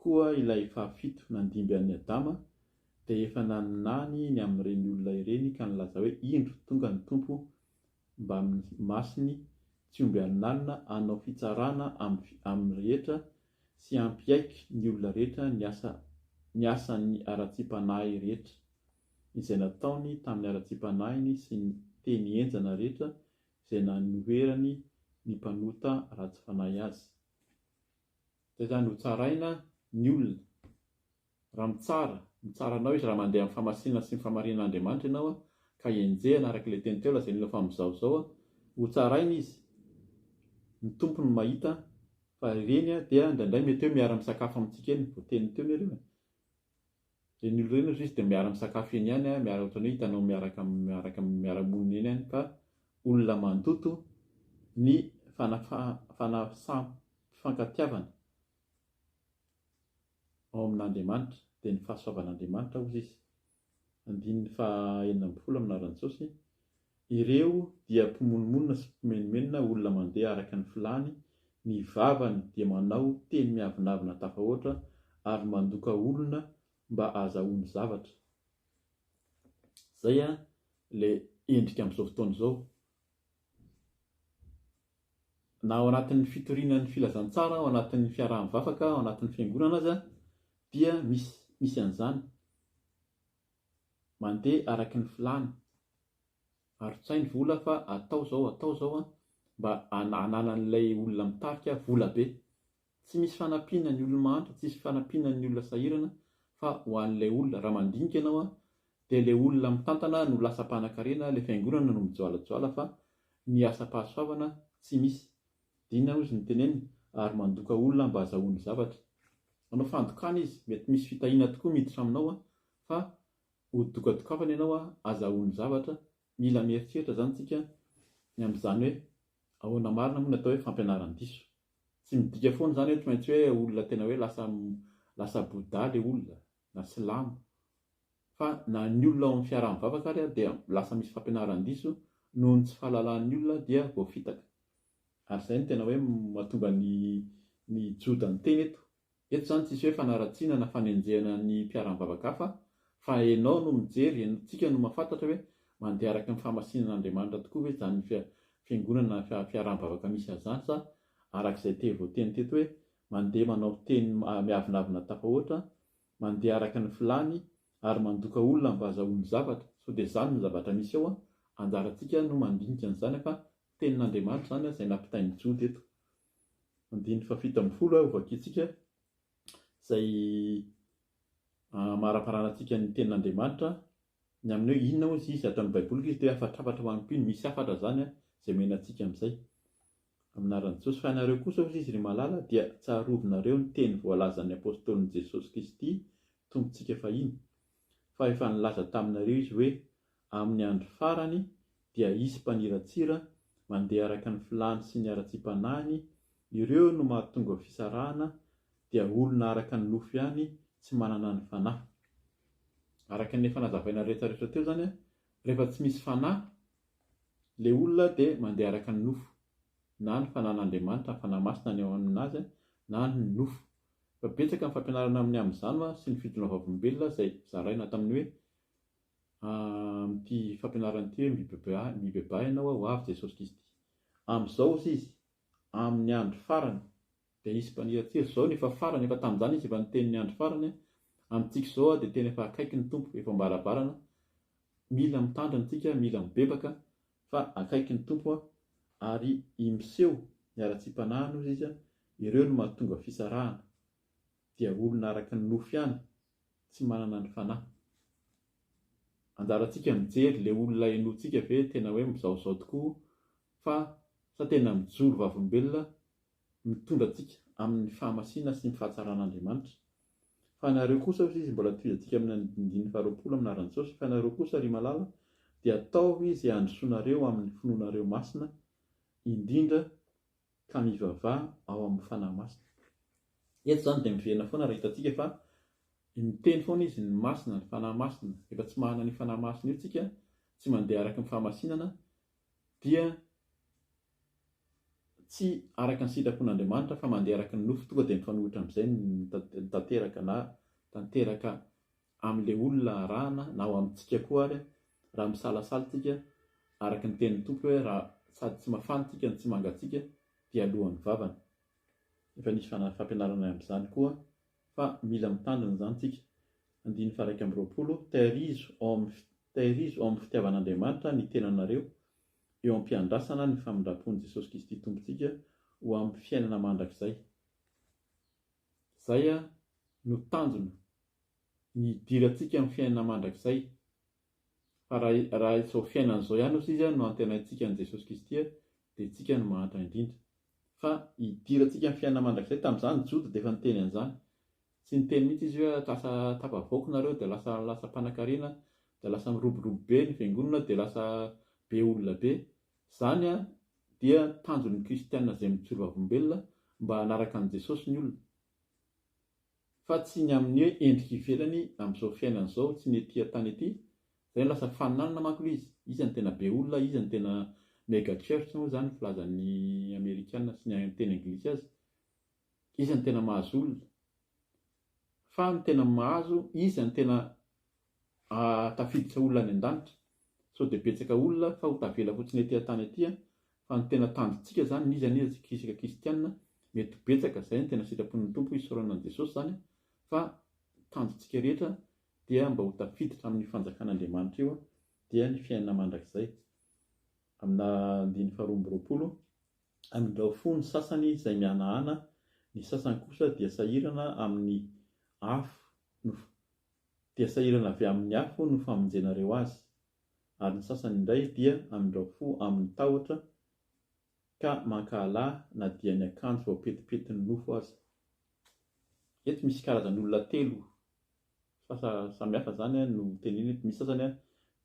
koa ilay fahafito nandimby an'i Adama dia efa naminany ny amin'ireny olona ireny ka nilaza hoe, Indro, tonga ny Tompo mbamin'ny masiny tsy omby alinalina hanao fitsarana amin'ny rehetra sy hampiaiky ny olona rehetra ny asa ny asan'ny haratsiam-panahy rehetra, izay nataony tamin'ny haratsiam-panahiny sy ny teny henjana rehetra izay nanoherany ny mpanota ratsy fanahy azy. Izay izany, hotsaraina ny olona. Raha mitsara, mitsara anao izy raha mandeha amin'ny fahamasinana sy ny fahamarinan'Andriamanitra ianao ka enjehina araka ilay teny teo lazain'olona fa amin'izao izao ho tsaraina izy, ny Tompo no mahita fa ireny dia indraindray mety hoe miara-misakafo amintsika eny, voateny teo anie ireo e, ireny olona ireny ozy izy dia miara-misakafo eny ihany, miara ohatran'ny hoe hitanao miaraka miaraka miara-monina eny ihany fa olona mandoto ny fanafa fanasam-pifankatiavana. ao amin'Andriamanitra, dia ny fahasoavan'Andriamanitra hozy izy. Andininy faha 16 amin'ny anaran'i Jesosy, Ireo dia mpimonomonona sy mpimenomenona, olona mandeha araka ny filàny, ny vavany dia manao teny miavonavona tafahoatra ary mandoka olona mba ahazahoany zavatra. Izay ilay endrika amin'izao fotoana izao. Na ao anatin'ny fitoriana ny filazantsara, ao anatin'ny fiaraha-mivavaka, ao anatin'ny fiangonana aza dia misy misy an'izany. Mandeha araka ny filàny. Arotsay ny vola fa atao izao, atao izao an, mba hananan'ilay olona mitarika vola be. Tsy misy fanampiana ny olona mahantra, tsisy fanampiana ny olona sahirana fa ho an'ilay olona. Raha mandinika ianao an, dia ilay olona mitantana no lasa mpanakarena, ilay fiangonana no mijoalajoala fa ny asam-pahasoavana tsy misy. Dia inona hozy no teneniny? Ary mandoka olona mba azahoany zavatra. Manao fandokana izy, mety misy fitahiana tokoa miditra aminao an, fa ho dokadokafana ianao an, azahoany zavatra. Mila mieritreritra izany tsika ny amin'izany hoe ahoana marina moa ny atao hoe fampianaran-diso. Tsy midika foana izany hoe tsy maintsy hoe olona tena hoe lasa lasa Bouddha ilay olona na silamo fa na ny olona ao amin'ny fiaraha-mivavaka ary dia lasa misy fampianaran-diso noho ny tsy fahalalan'ny olona dia voafitaka. Ary izay no tena hoe mahatonga ny ny Joda niteny eto. Eto izany tsisy hoe fanaratsiana na fanenjehana ny mpiara-mivavaka hafa fa enao no mijery, tsika no mahafantatra hoe mandeha araka ny fahamasinan'Andriamanitra tokoa ve izany fiangonana na fiaraha-mivavaka misy azy izany sa araka izay te voateny teto hoe mandeha manao teny miavonavona tafahoatra, mandeha araka ny filàny ary mandoka olona mba azahoany zavatra, sao dia izany no zavatra misy ao an, anjarantsika no mandinika an'izany fa tenin'Andriamanitra izany izay nampitain'i Joda eto. Andininy fahafito ambin'ny folo ho vakintsika izay hamaraparanantsika ny tenin'Andriamanitra ny amin'ny hoe inona hozy izy ato amin'ny Baiboly izy dia hoe hafatrafatra ho an'ny mpino, misy hafatra izany izay omena antsika amin'izay. Amin'ny anaran'i Jesosy. Fa ianareo kosa hozy izy ry malala dia tsarovinareo ny teny voalazan'ny apostolin'i Jesosy Kristy Tompontsika fahiny, fa efa nilaza taminareo izy hoe amin'ny andro farany dia hisy mpaniratsira mandeha araka ny filàny sy ny haratsiam-panahiny, ireo no mahatonga fisarahana, dia olona araka ny nofo ihany, tsy manana ny Fanahy. Araka ny efa nazavaina rehetra rehetra teo izany, rehefa tsy misy Fanahy ilay olona dia mandeha araka ny nofo, na ny Fanahin'Andriamanitra, ny Fanahy Masina ny ao aminazy, na ny nofo. Fa betsaka ny fampianarana amin'ny amin'izany sy ny fijoroana vavolombelona izay zaraina ato amin'ny hoe Amin'ity fampianarana ity hoe mibebaha, mibebaha ianao ho avy Jesosy Kristy. Amin'izao hozy izy, amin'ny andro farany, dia hisy mpaniratsira. Izao no efa farany, efa tamin'izany izy efa niteny ny andro farany. Amintsika izao dia tena efa akaiky ny Tompo, efa am-baravarana. Mila mitandrina isika, mila mibebaka fa akaiky ny Tompo ary miseho ny haratsiam-panahiny hozy izy, ireo no mahatonga fisarahana. Dia olona araka ny nofo ihany tsy manana ny fanahy. Anjarantsika mijery le olona henointsika ve tena hoe mizaozao tokoa fa sa tena mijoro vavolombelona mitondra antsika amin'ny fahamasina sy ny fahatsaran'Andriamanitra. Fa nareo kosa hoy izy mbola tohizantsika amin'ny andininy faharoapolo amin'ny anaran'i Jesosy fa nareo kosa ry malala dia ataovy izay handrosoanareo amin'ny finoanareo masina indrindra ka mivavaha ao amin'ny Fanahy Masina. Eto izany dia miverina foana raha hitantsika fa miteny foana izy ny Masina, ny Fanahy Masina. Rehefa tsy manana an'io Fanahy Masina io tsika, tsy mandeha araka ny fahamasinana, dia tsy araka ny sitrapon'Andriamanitra fa mandeha araka ny nofo, tonga dia mifanohitra amin'izay ny tanteraka na tanteraka amin'ilay olona arahana na ao amintsika koa ary raha misalasala tsika araka ny tenin'ny Tompo hoe raha sady tsy mafana tsika no tsy mangatsiaka dia alohan'ny vavany. Efa nisy fampianarana amin'izany koa fa mila mitandrina izany tsika. Andininy faha 21, Tahirizo ao amin'ny tahirizo ao amin'ny fitiavan'Andriamanitra ny tenanareo eo am-piandrasana ny famindram-pon'i Jesosy Kristy Tompontsika ho amin'ny fiainana mandrakizay. Izay no tanjona ny hidirantsika amin'ny fiainana mandrakizay. Fa raha raha izao fiainana izao ihany osa izy no antenaintsika an'i Jesosy Kristy dia tsika no mahantra indrindra. Fa hidirantsika amin'ny fiainana mandrakizay, tamin'izany Joda dia efa niteny an'izany. Tsy niteny mihitsy izy hoe lasa tafavoaka nareo dia lasa lasa mpanankarena dia lasa miroborobo be ny fiangonana dia lasa be olona be. Izany dia tanjon'ny kristiana izay mijoro vavolombelona mba hanaraka an'i Jesosy ny olona. Fa tsy ny amin'ny hoe endrika ivelany amin'izao fiainana izao, tsy ny ety an-tany ety, izay no lasa faninanana manko ilay izy, iza no tena be olona, iza no tena mega church moa izany filazan'ny amerikana sy ny teny anglisy azy, iza no tena mahazo olona. Fa ny tena mahazo, iza no tena tafiditra olona any an-danitra. Sao dia betsaka olona fa ho tavela fotsiny ety an-tany ety an, fa ny tena tanjontsika izany n'iza n'iza isika kristiana mety ho betsaka, izay no tena sitrapon'ny Tompo isaorana an'i Jesosy izany fa ny tanjontsika rehetra dia mba ho tafiditra amin'io fanjakan'Andriamanitra io dia ny fiainana mandrakizay. Amina andininy faharoa amby roapolo, Amindrao fo ny sasany izay mihanahana, ny sasany kosa dia sahirana amin'ny afo no dia sahirana avy amin'ny afo no famonjenareo azy, ary ny sasany indray dia amindrao fo amin'ny tahotra ka mankahala na dia ny akanjo voapetipetin'ny nofo aza. Eto misy karazan'olona telo samy hafa izany no tenenina eto, misy sasany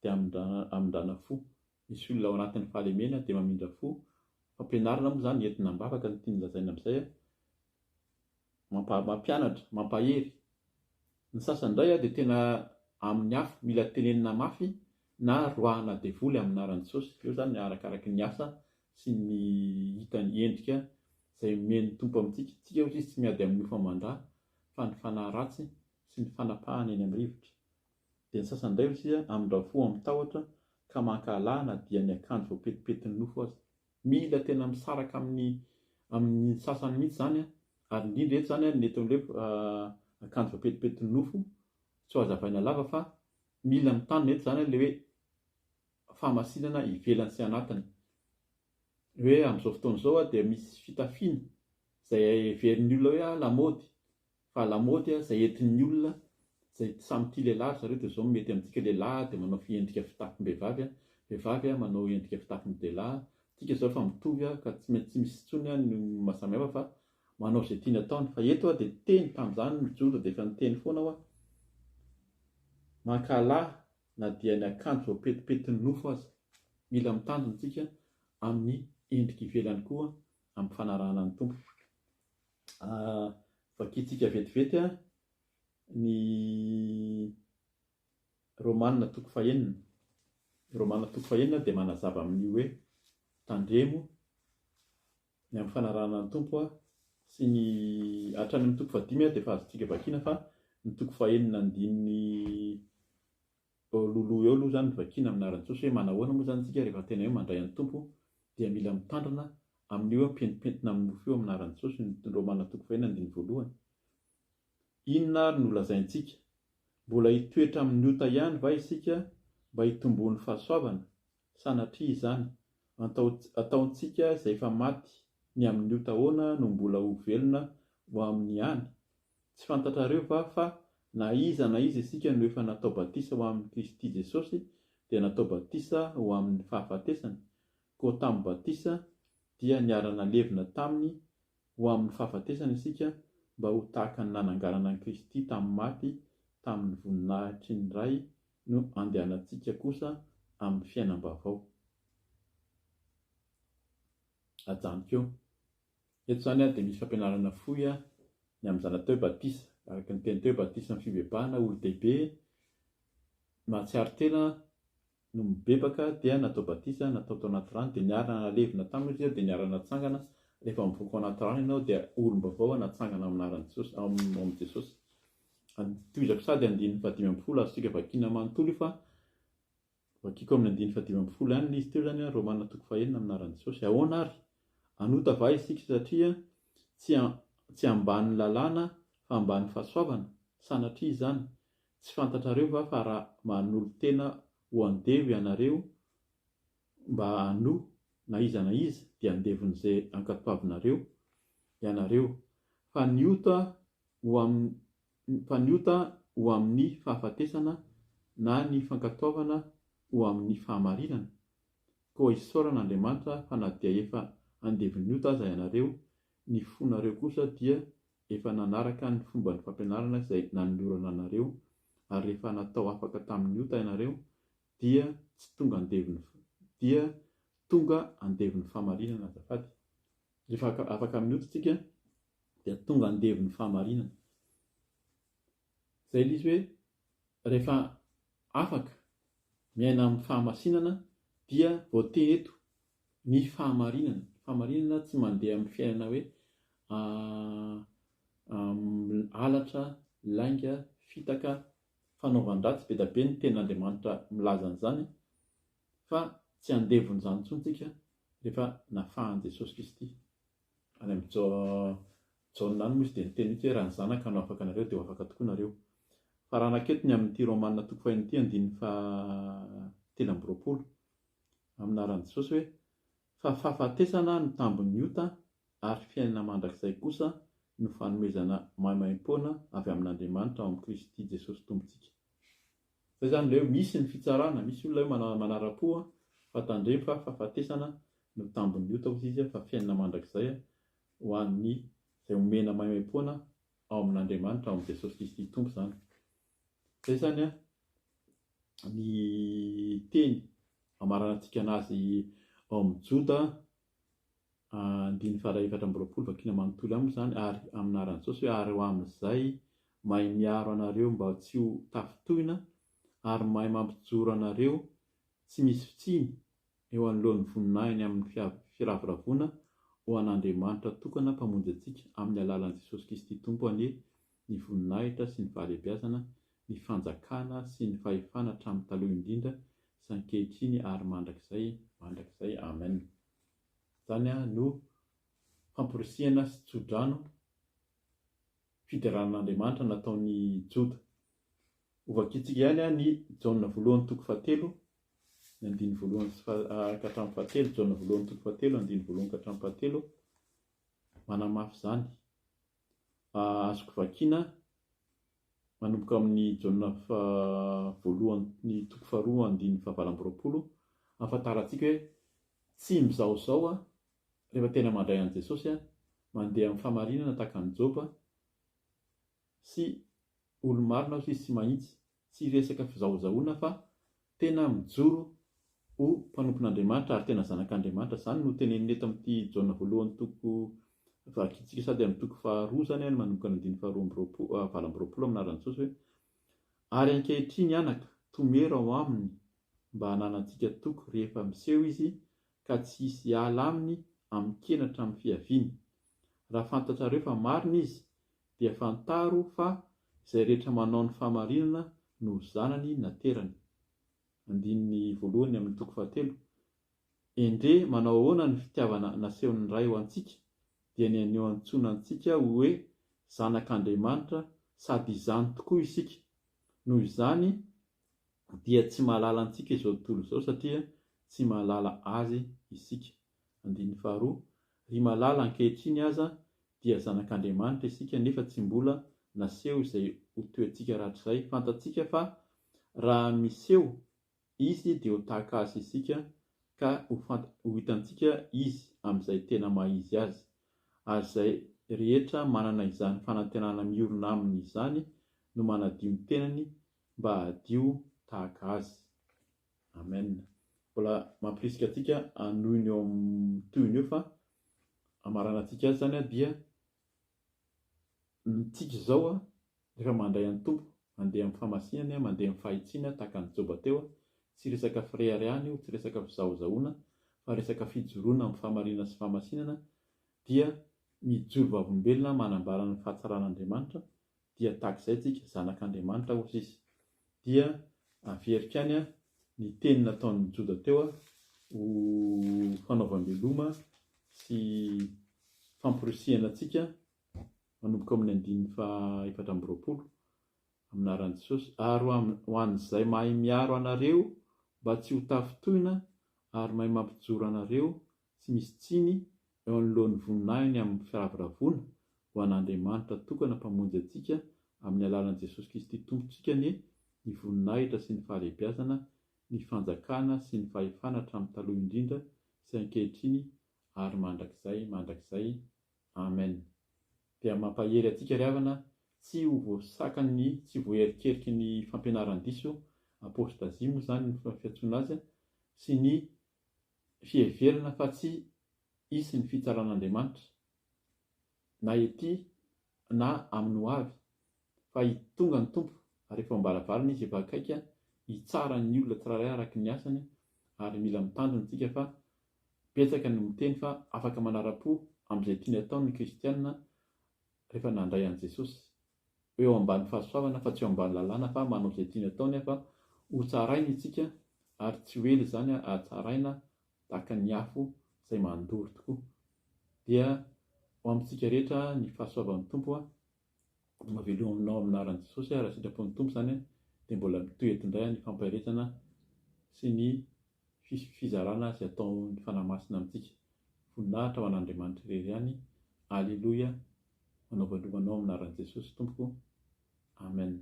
dia amindrana fo, misy olona ao anatin'ny fahalemena dia mamindra fo, fampianarana moa izany entina am-bavaka no tiany lazaina amin'izay, mampianatra, mampahery. Ny sasany indray dia tena amin'ny afo, mila tenenina mafy na roahana devoly amin'ny anaran'i Jesosy. Eo izany arakaraky ny asa sy ny hita ny endrika izay omen'ny Tompo amintsika. Tsika hozy izy tsy miady amin'ny nofo aman-drà fa ny fanahy ratsy sy ny fanapahana eny amin'ny rivotra. Dia ny sasany indray hozy izy amindrao fo amin'ny tahotra ka mankahala na dia ny akanjo voapetipetin'ny nofo aza. Mila tena misaraka amin'ny amin'ny sasany mihitsy izany an, ary indrindra eto izany an, ny eto amin'ilay akanjo voapetipetin'ny nofo, tsy ho hazavaina lava fa mila mitandrina eto izany an ilay hoe fahamasinana ivelany sy anatiny. Hoe amin'izao fotoana izao dia misy fitafiana izay heverin'ny olona hoe ah lamaody, Fa lamaody izay entin'ny olona izay samy tia lehilahy ry zareo dia izao no mety amintsika lehilahy dia manao fiendrika fitafim-behivavy, vehivavy manao endrika fitafim-dehilahy, tsika izao efa mitovy ka tsy maintsy tsy misy intsony ny maha samy hafa fa manao izay tiany ataony fa eto aho dia teny tamin'izany mijoro dia efa niteny foana aho mankahala na dia ny akanjo voapetipetin'ny nofo aza. Mila mitandrina tsika amin'ny endrika ivelany koa amin'ny fanarahana ny Tompo. Vakintsika vetivety ny Romana toko fahenina. Romana toko fahenina dia manazava amin'io hoe tandremo ny amin'ny fanarahana ny Tompo sy ny hatrany amin'ny toko fahadimy dia efa azontsika vakiana fa ny toko fahenina andininy Loloha eo aloha izany ny vakiana amin'ny anaran'i Jesosy hoe manahoana moa izany isika rehefa tena hoe mandray an'i Tompo dia mila mitandrina amin'io hoe mipentimpentina amin'ny nofo io amin'ny anaran'i Jesosy ny Romana toko fahenina andininy voalohany. Inona ary no lazaintsika? Mbola hitoetra amin'ny ota ihany va isika mba hitomboan'ny fahasoavana? Sanatria izany! Ataontsika izay efa maty ny amin'ny ota ahoana no mbola ho velona ho amin'ny ihany? Tsy fantatrareo va fa na iza na iza isika no efa natao batisa ho amin'i Kristy Jesosy dia natao batisa ho amin'ny fahafatesany? Koa tamin'ny batisa dia niara-nalevina taminy ho amin'ny fahafatesana isika mba ho tahaka ny nananganana an'i Kristy tamin'ny maty tamin'ny voninahitry ny Ray no andehanantsika kosa amin'ny fiainam-baovao. Ajanoko eo. Eto izany dia misy fampianarana fohy ny amin'izany atao hoe batisa. Araka ny teny teo hoe batisa amin'ny fibebahana, olon-dehibe mahatsiaro tena no mibebaka dia natao batisa, natao tao anaty rano dia niara-nalevina taminy izy dia niara-natsangana. Rehefa mivoaka ao anaty rano ianao dia olom-baovao natsangana amin'ny anaran'i Jesosy, ao amin'i Jesosy. Tohizako sady andininy fahadimy ambin'ny folo azontsika vakiana manontolo io fa Vakiko amin'ny andininy fahadimy ambin'ny folo ihany ilay izy teo izany an, Romana toko fahenina amin'ny anaran'i Jesosy. Ahoana ary? Hanota va isika satria tsy tsy ambanin'ny lalàna fa ambanin'ny fahasoavana? Sanatria izany! Tsy fantatrareo va fa raha manolo-tena ho andevo ianareo mba hanoa na iza na iza dia andevon'izay ankatoavinareo ianareo, fa ny ota ho amin'ny fa ny ota ho amin'ny fahafatesana na ny fankatoavana ho amin'ny fahamarinana? Koa isaorana Andriamanitra fa na dia efa andevon'ny ota aza ianareo, ny fonareo kosa dia efa nanaraka ny fomban'ny fampianarana izay nanolorana anareo, ary rehefa natao afaka tamin'ny ota ianareo, dia tsy tonga andevon'ny dia tonga andevon'ny fahamarinana azafady. Rehefa afaka amin'ny ota isika dia tonga andevon'ny fahamarinana. Izay ilay izy hoe rehefa afaka miaina amin'ny fahamasinana dia voateny eto ny fahamarinana. Ny fahamarinana tsy mandeha amin'ny fiainana hoe halatra, lainga, fitaka, fanaovan-dratsy, be dia be ny tenin'Andriamanitra milaza an'izany fa tsy andevon'izany intsony tsika rehefa nafahan'i Jesosy Kristy. Any amin'ny Jaona any moa izy dia niteny mihitsy hoe raha ny Zanaka no afaka anareo dia ho afaka tokoa nareo. Faranako eto ny amin'ity Romana toko faheno ity andininy faha 23 amin'ny anaran'i Jesosy hoe fa fahafatesana no tambin'ny ota ary fiainana mandrakizay kosa no fanomezana maimaimpoana avy amin'Andriamanitra ao amin'i Kristy Jesosy Tompontsika. Zay zany le hoe misy ny fitsarana, misy olona hoe manara-po fa tandremo fa fahafatesana no tambin'ny ota hozy izy fa fiainana mandrakizay ho an'ny izay omena maimaimpoana ao amin'Andriamanitra ao amin'i Jesosy Kristy Tompo izany. Zay zany ny teny amaranantsika anazy ao amin'ny Joda Andininy faha 24 vakiana manontolo ihany moa izany, ary amin'ny anaran'i Jesosy hoe, ary ho amin'izay mahay miaro anareo mba tsy ho tafintohina ary mahay mampijoro anareo tsy misy fitsiny eo anoloan'ny voninahiny amin'ny firavoravoana ho an'Andriamanitra tokana Mpamonjy antsika amin'ny alalan'i Jesosy Kristy Tompo anie ny voninahitra sy ny fahalehibiazana, ny fanjakana sy ny fahefana hatramin'ny taloha indrindra sy ankehitriny ary mandrakizay mandrakizay. Amen. Izany no famporisihana sy tsodrano fiderana an'Andriamanitra nataon'i Joda. Hovakintsika ihany ny Jaona voalohany toko fahatelo, ny andininy voalohany sy ka hatramin'ny fahatelo, Jaona voalohany toko fahatelo, andininy voalohany ka hatramin'ny fahatelo, manamafy izany. Azoko vakiana manomboka amin'ny Jaona voalohany toko faharoa andininy fahavalo amby 20, ahafantarantsika hoe tsy mizahozaho rehefa tena mandray an'i Jesosy, mandeha amin'ny fahamarinana tahaka an'i Joba sy olo-marina hozy izy tsy mahitsy, tsy resaka fizahozahoana fa tena mijoro ho mpanompon'Andriamanitra ary tena zanak'Andriamanitra. Izany no teneniny eto amin'ity Jaona voalohany toko vakintsika sady amin'ny toko faharoa izany any manomboka ny andininy faharoa amby roapolo, 28 amin'ny anaran'i Jesosy hoe, Ary ankehitriny anaka, tomero ao aminy mba hananantsika toky rehefa miseho izy ka tsy hisy hiala aminy amin-kenatra amin'ny fiaviany. Raha fantatrareo fa marina izy, dia fantaro fa izay rehetra manao ny fahamarinana no zanany naterany. Andininy voalohany amin'ny toko fahatelo. Endre manao ahoana ny fitiavana nasehon'ny Ray ho antsika, dia ny haneho antsoina antsika ho hoe zanak'Andriamanitra, sady izany tokoa isika. Noho izany dia tsy mahalala antsika izao tontolo izao satria tsy mahalala Azy isika. Andininy faharoa, Ry malala, ankehitriny aza dia zanak'Andriamanitra isika nefa tsy mbola naseho izay ho toetsika rahatrizay. Fantatsika fa raha miseho Izy dia ho tahaka Azy isika ka ho ho hitantsika Izy amin'izay tena maha Izy Azy. Ary izay rehetra manana izany fanantenana miorina Aminy izany no manadio ny tenany mba hadio tahaka Azy. Amen. Mbola mampirisika antsika hanohy ny eo amin'ny tohiny eo fa hamaranantsika azy izany dia ny tsika izao rehefa mandray an'ny Tompo, mandeha amin'ny fahamasinany, mandeha amin'ny fahitsiana tahaka an'i Joba teo, tsy resaka fireharehana io, tsy resaka fizahozahoana fa resaka fijoroana amin'ny fahamarinana sy fahamasinana dia mijoro vavolombelona manambara ny fahatsaran'Andriamanitra dia tahaka izay tsika, zanak'Andriamanitra hozy izy. Dia averiko ihany ny teny nataon'i Joda teo ho fanaovam-beloma sy famporisihana antsika manomboka amin'ny andininy faha 24, amin'ny anaran'i Jesosy, ary ho an'izay mahay miaro anareo mba tsy ho tafintohina ary mahay mampijoro anareo tsy misy tsiny eo anoloan'ny voninahiny amin'ny firavoravoana, ho an'Andriamanitra tokana Mpamonjy antsika amin'ny alalan'i Jesosy Kristy Tompontsika anie ny voninahitra sy ny fahalehibiazana, ny fanjakana sy ny fahefana hatramin'ny taloha indrindra sy ankehitriny ary mandrakizay mandrakizay. Amen. Dia mampahery antsika ry havana tsy ho voasakan'ny, tsy voaerikeriky ny fampianaran-diso, apostasie moa izany ny fiantsoana azy, sy ny fiheverana fa tsy hisy ny fitsaran'Andriamanitra, na ety na amin'ny ho avy, Fa tonga ny Tompo ary efa ao am-baravarana Izy efa akaiky hitsara ny olona tsirairay araka ny asany ary mila mitandrina isika fa betsaka no miteny fa afaka manara-po amin'izay tiany atao ny kristiana rehefa nandray an'i Jesosy. Hoe eo ambany fahasoavana fa tsy eo ambany lalàna fa manao izay tiany ataony fa ho tsaraina isika ary tsy ho ela izany hahatsaraina tahaka ny afo izay mandoro tokoa. Dia ho amintsika rehetra ny fahasoavan'ny Tompo Mahaveloma anao amin'ny anaran'i Jesosy aho, raha sitrapon'ny Tompo izany dia mbola mitohy eto indray ny fampaherezana sy ny fizarana izay ataon'ny Fanahy Masina amintsika. Voninahitra ho an'Andriamanitra irery ihany. Aleloia. Manao veloma anao amin'ny anaran'i Jesosy Tompoko. Amen.